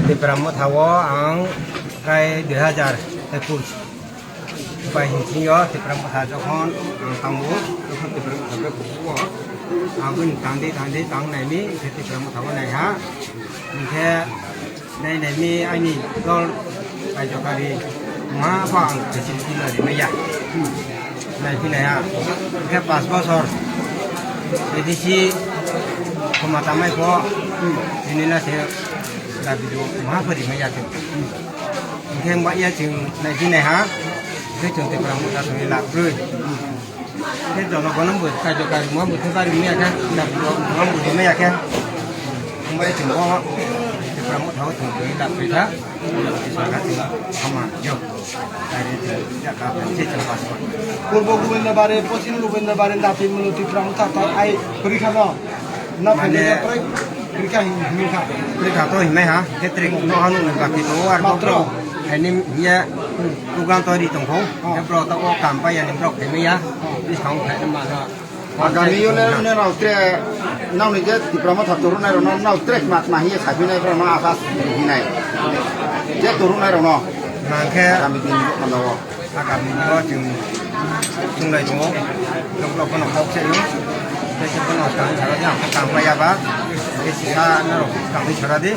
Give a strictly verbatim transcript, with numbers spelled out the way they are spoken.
Tipra Motha o ang kai dui hazar ekush bai hinsingo Tipra Motha jokhon ang tango, jokhon Tipra Motha bai kubugo ang bini tangdi tangdi tang naimi, hingke Tipra Motha o naiha, hingke nai naimi aini dol kaijokari ma ba ang facility no rimaya. Nai phi nai ha. Hingke pas bosor A D C khoma tamai pho, hmm, tini na se dabi do ma pho rimaya se. Hingke ba ya chwng nai phi nai ha. Hingke chwng Tipra Motha tongwi lab rwi. Hingke jono bono bo kaijokari ma bo thebari maya khe, dabi do ma bo rimaya khe. Hingke ba ya chwng bo Tipra Motha o tongwi lab rwi kha. Hingke chwng kha chwng khama yo. Purbo Gobindabari, Poschim Gobindabari, Dati Mulu, Tipra Motha, tai ai pori kha no. Na phaile prai pori kha hin, hin kha. Pori kha to hinai ha, ketrik no hanu ni baki to ar matro. Aini ye program to ri tong kho. Oh. Ke bro to o kam pa ya ni bro ke ya. Oh. Ni sang khai ma no. Agami yo ne, ne rao tre, nao ni je Tipra Motha torunai rao no, nao tre mat ma hiye sabi nai bro no asas hinai. Je torunai rao no. Nangkhe agami din ni bokmanda o. Agami yo chwng, chwng lai tongo. Nok nok no kok se yo. Te se no skang sara di, ang skang pa ya ba. Te sisa na rao skang sara di.